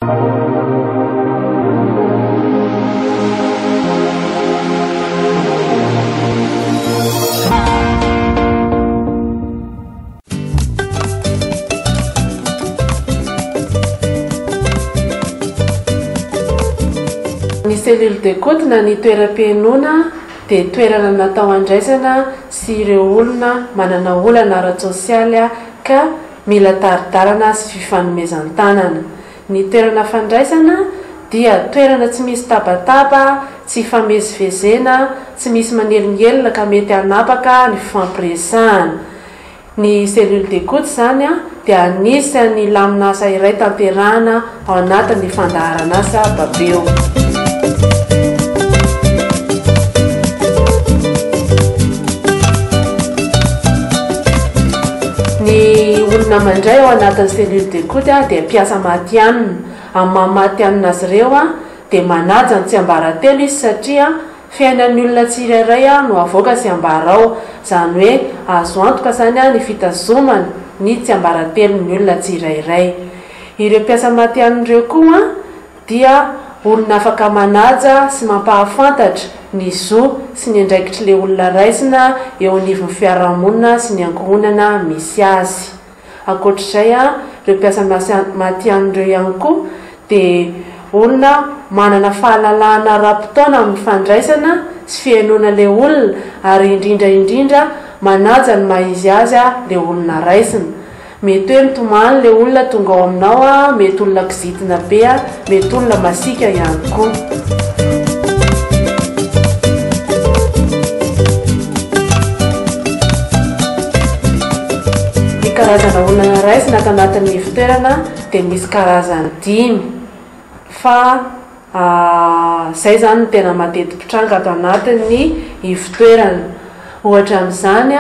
Ny cellule d'écoute na ny toeram-pihainoana dia toerana natao handraisana sy ireo olona manana olana ara-tsosialy ka mila tari-dalana sy fifanomezan-tanana. Ny toerana fandraisana dia toerana tsy misy tabataba, tsy ifamezivezena, tsy misy manelingelina ka mety hanapaka ny fifampiresahana. Ny cellule d'écoute izany dia anisan'ny lamin'asa iray tanterahana ao anatin'ny fandaharan'asa Babeo. Ny olona mandray ao anatin'ny cellule d'écoute dia mpiasa matihanina. Amin'ny maha matihanina azy ireo dia manaja ny tsiambaratelo izy satria fiainan'ny olona tsirairay no avoaka sy ambara ao. Izany hoe azo antoka izany ny fitazomana ny tsiambaratelon'ny olona tsirairay. Ireo mpiasa matihanina ireo koa dia olona afaka manaja sy mampahafantatra ny zo sy ny andraikitr'ilay olona raisina eo anivon'ny fiarahamonina sy ny ankohonana misy azy. Ankoatr'izay, ireo mpiasa matihanina ireo ihany koa dia olona manana fahalalahana ara-potoana amin'ny fandraisana sy fihainoana ilay olona ary indrindra indrindra manaja ny maha izy azy ilay olona raisina. Mety hoe mitomany le olona tonga ao aminao a, mety olona kizitina be a, mety olona masiaka ihany koa. Ny karazana olana raisina ato anatin'ny ivon-toerana dia misy karazany dimy fa Izay izany no tena mateti-pitranga ato anatin'ny ivon-toerana. Ohatra amin'izany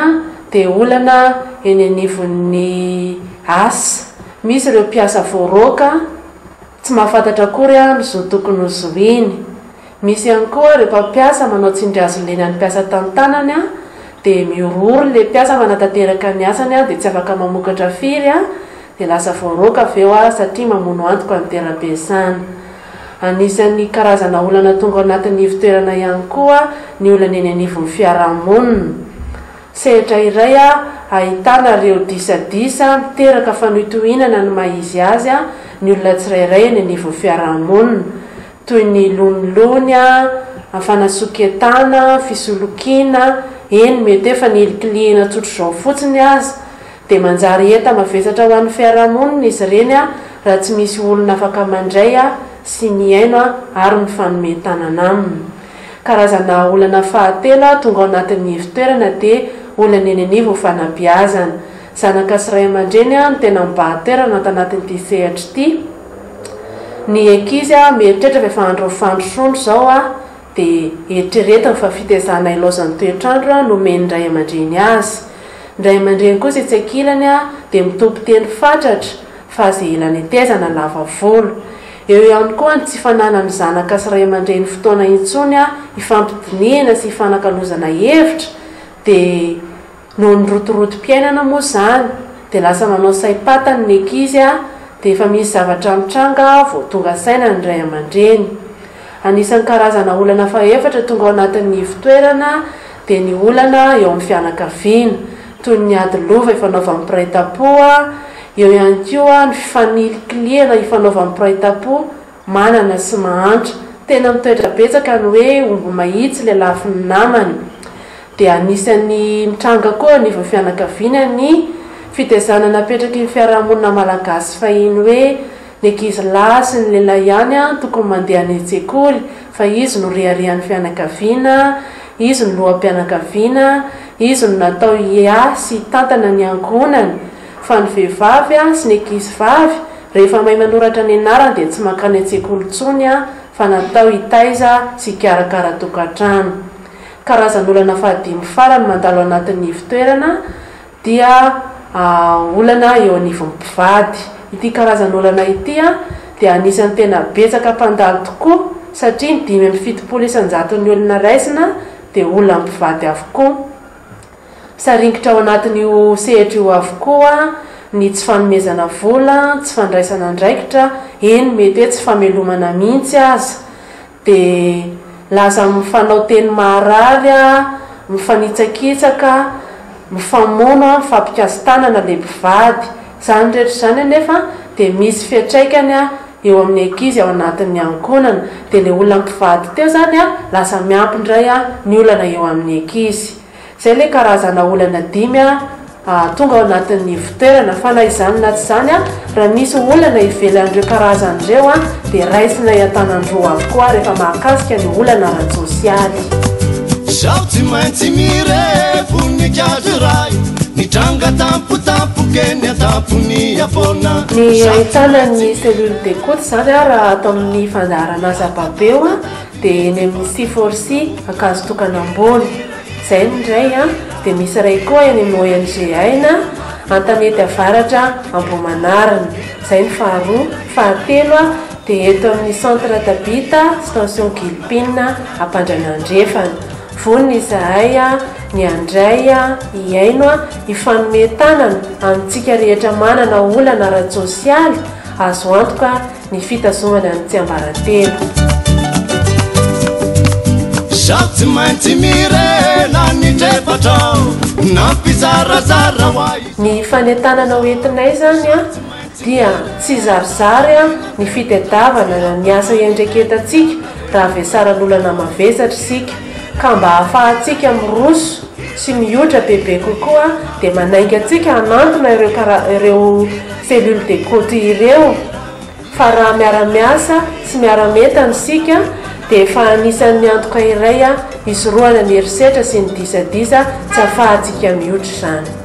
dia olana eny anivon'ny asa. Misy ireo mpiasa voaroaka tsy mahafantatra akory ny zo tokony ho zohiny. Misy ihany koa ireo mpampiasa manao tsindry hazo lena ny mpiasa tantanany dia mihorohoro ilay mpiasa manatanteraka ny asany dia tsy afaka mamokatra firy dia lasa voaroaka avy eo satria mamono antoka ny toeram-piasana. Anisan'ny karazana olana tonga ao anatin'ny ivon-toerana ihany koa ny olana eny anivon'ny fiarahamonina. Sehatra iray ahitana ireo disadisa miteraka fanohitohinana ny maha izy azy ny olona tsirairay eny anivon'ny fiarahamonina, toy ny lonilony, fanasoketana, fisolokiana, eny mety hoe fanilikilihina tsotr'izao fotsiny aza. Dia manjary enta-mavesatra ho an'ny fiarahamonina izy ireny raha tsy misy olona afaka mandray sy mihaino ary mifanome tanana aminy. Karazana olana fahatelo tonga ao anatin'ny ivon-toerana dia olana eny anivon'ny fanabeazana. Zanaka sy ray aman-dreny no tena mibahan-toerana ato anatin'ity sehatra ity. Ny ankizy mieritreritra fa efa andron'ny fandrosoana izao dia eritreretiny fa fitaizana ilaozan'ny toetr'andro no omen'ny ray aman-dreny azy. Ny ray aman-dreny kosa etsy ankilany dia mitompo teny fatratra fa aza ela netezana lava volo. Eo ihany koa ny tsy fananan'ny zanaka sy ray aman-dreny fotoana intsony hifampidinihana sy hifanakalozana hevitra dia Noho ny rotorotom-piainana moa izany dia lasa manao saim-patany ny ankizy dia efa misy zavatra mitranga vao tonga saina ny ray aman-dreny. Anisan'ny karazana olana fahefatra tonga ao anatin'ny ivon-toerana dia ny olana eo amin'ny fianakaviana, toy ny ady lova ifanaovan'ny mpiray tampo, eo ihany koa ny fifanilikilihana ifanaovan'ny mpiray tampo manana sy mahantra. Tena mitoetra betsaka ny hoe omby mahitsy lelafin'ny namany. Dia anisan'ny mitranga koa anivon'ny fianakaviana ny fitaizana napetraky ny fiarahamonina malagasy fahiny hoe ny ankizy lahy sy ny lehilahy ihany no tokony mandeha any an-tsekoly fa izy no reharehan'ny fianakaviana, izy no loham-pianakaviana, izy no natao hiahy sy hitantana ny ankohonany fa ny vehivavy sy ny ankizy vavy rehefa mahay manoratra ny anarany dia tsy mankany an-tsekoly intsony fa natao hitaiza sy hikarakara tokantrano. Karazan'olana fahadimy farany mandalo anatin'ny ivon-toerana dia olana eo anivon'ny mpivady. Ity karazan'olana ity dia anisan'ny tena betsaka mpandalo tokoa satria ny 75 isan-jaton'ny olona raisina dia olona mpivady avokoa. Saringitra ao anatin'io sehatra io avokoa ny tsy fanomezana vola, tsy fandraisana andraikitra, Eny, mety hoe tsy famelomana mihitsy aza. Dia lasa mifanao teny maharary, mifanitsakitsaka, mifamono, mifampikasi-tanana ilay mpivady. Izany rehetra izany anefa dia misy fiantraikany eo amin'ny ankizy ao anatin'ny ankohonana. Dia ilay olona mpivady teo izany lasa miampy indray ny olana eo amin'ny ankizy. Izay ilay karazana olana dimy tonga ao anatin'ny ivon-toerana. Fa na izany na tsy izany, raha misy olana ivelan'ireo karazany ireo dia raisinay an-tanan-droa avokoa rehefa mahakasika ny olana ara-tsosialy. Zaho tsy maintsy mirefo ny kiazo iray nitranga tampotampoka eny an-tampon'ny havoana. Ny ahitana ny cellule d'écoute izany raha ato amin'ny fandaharan'asa Babeo dia eny amin'ny C-for-C Ankazotokana ambony. Izay ny iray an, dia misy iray koa eny amin'ny ONG Aina, Antanety Avaratra Ambohimanarina. Izay ny faharoa. Fahatelo an, dia eto amin'ny Centre Tabita, Station Gilpin, Ampandrana Andrefana. Vonona izahay ny handray, hihaino, hifanome tanana amintsika rehetra manana olana ara-tsosialy azo antoka ny fitazomana ny tsiambaratelo. Zaho tsy maintsy mirena ny trefatrao nampizarazara ho ahy. Ny fanentanana ho entinay izany dia tsy zarizary ny fitadiavana na ny asa iandraiketantsika raha vesaran'olana mavesatra isika ka mba hahafahantsika miroso sy mihoitra bebe kokoa dia manainga antsika hanantona ireo ireo cellules d'écoute ireo fa raha miara-miasa sy miara-mientana isika dia efa anisan'ny antoka iray hisorohana ny herisetra sy ny disadisa tsy ahafahantsika mihoitra izany.